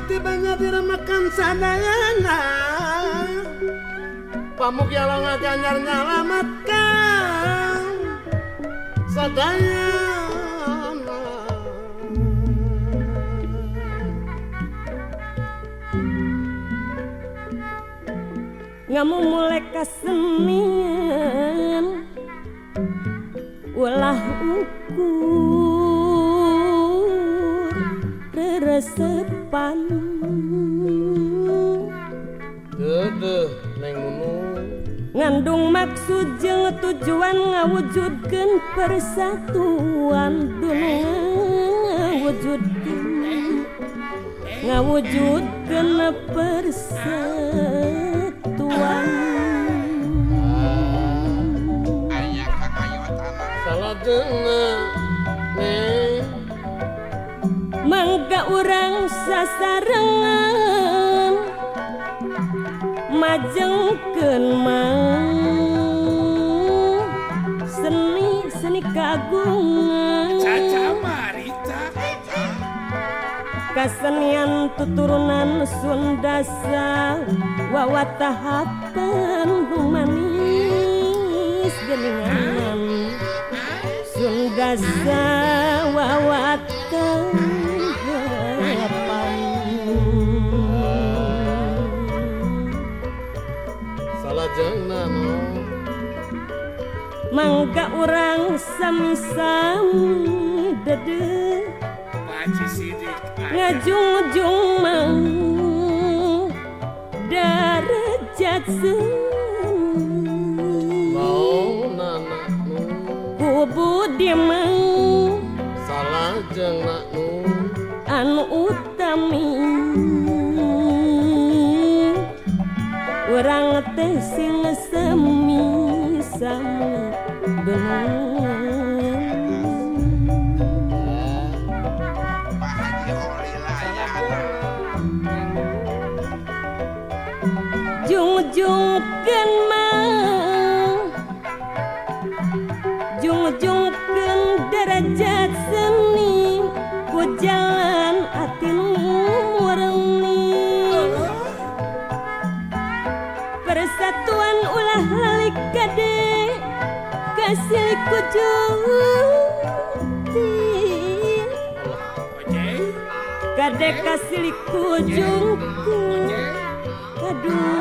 Tibanya diremakan sadayana pamukya longa ganjar nyalamatkan sadayana. Ngamu mulai kasenian ulah ukur reresepan dedeh neng nunu ngandung maksud jeung tujuan ngawujudkeun persatuan dunia ngawujudkeun persatuan. Salajengna neng mangga urang sasarengan majengkeun mah seni seni kagungan kasenian tuturunan Sunda wawatahapan humanis geningan Sunda wawatahapan. Mangga urang sami-sami dedeh ngajung-jung mang darajat seni ku budi mang salajengna nu anu utami urang teh sing semi sami dunungan. Jungjungkeun mah jungjungkeun derajat seni ku jalan ati nu murni persatuan ulah lalik kade kasih ku jungti kade kasih ku jungku aduh.